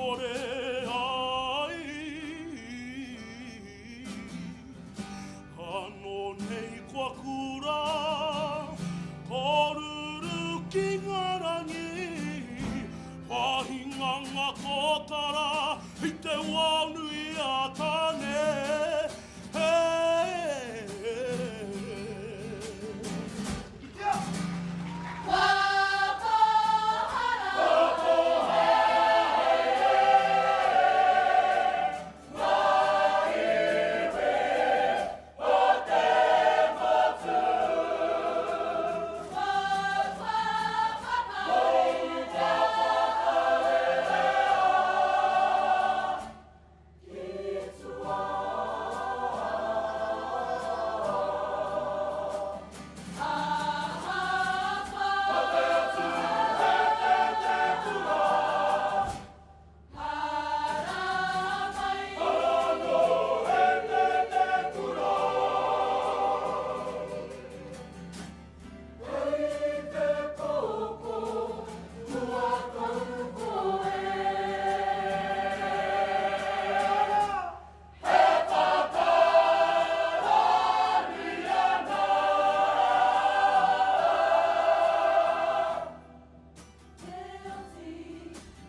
kore ai. Anō nei kua kura, ko ruru ki ngā rangi, kua hinga ngā tōtara i te wao nui a Tāne. Hey! Kitea! Kua pōhara!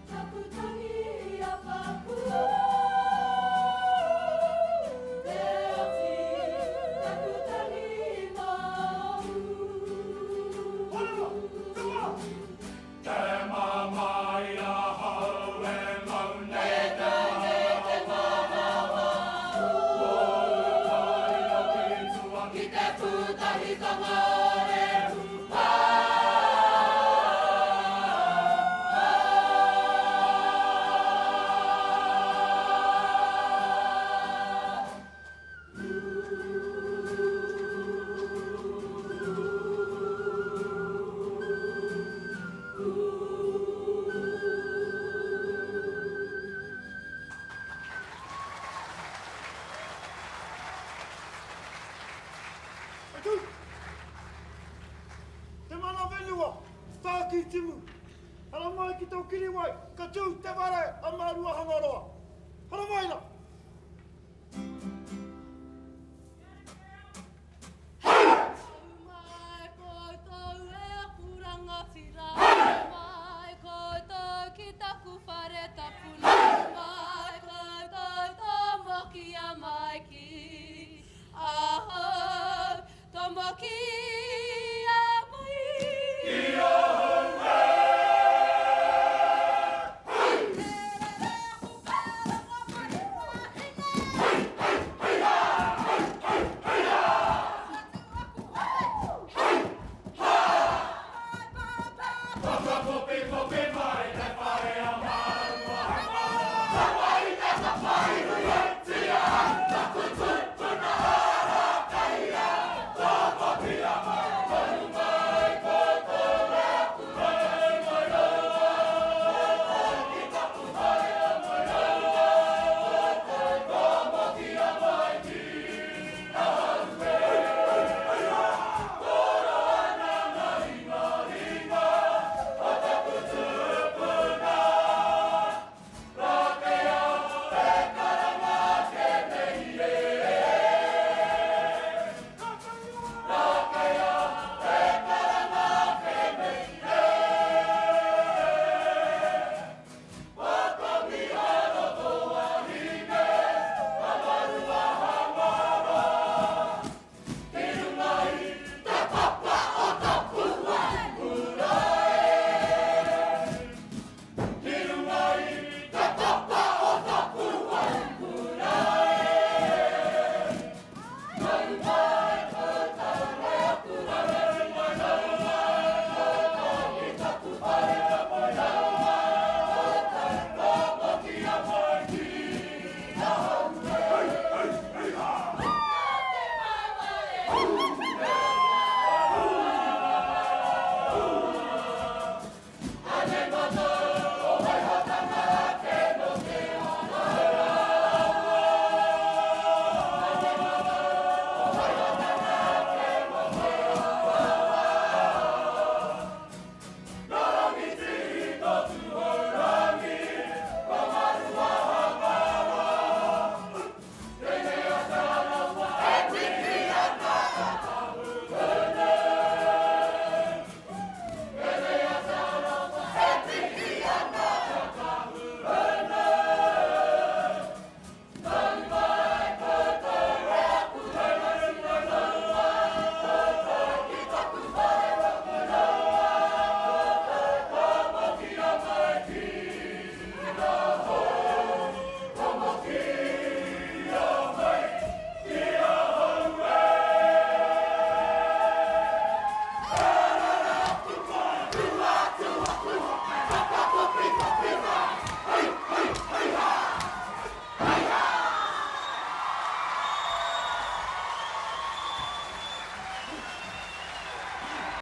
Taku tangi a paku Te oti, taku tangi mōu. Horanga! Te wā! Te mamae ahau e mau nei te manawa. Mōu taia ki tua. Ki te pūtahitanga o Rehu. E tū! Te mana whenua, Tākitimu, haramai ki tō kiriwai, ka tū te whare a Māruahangaroa. Haramai rā!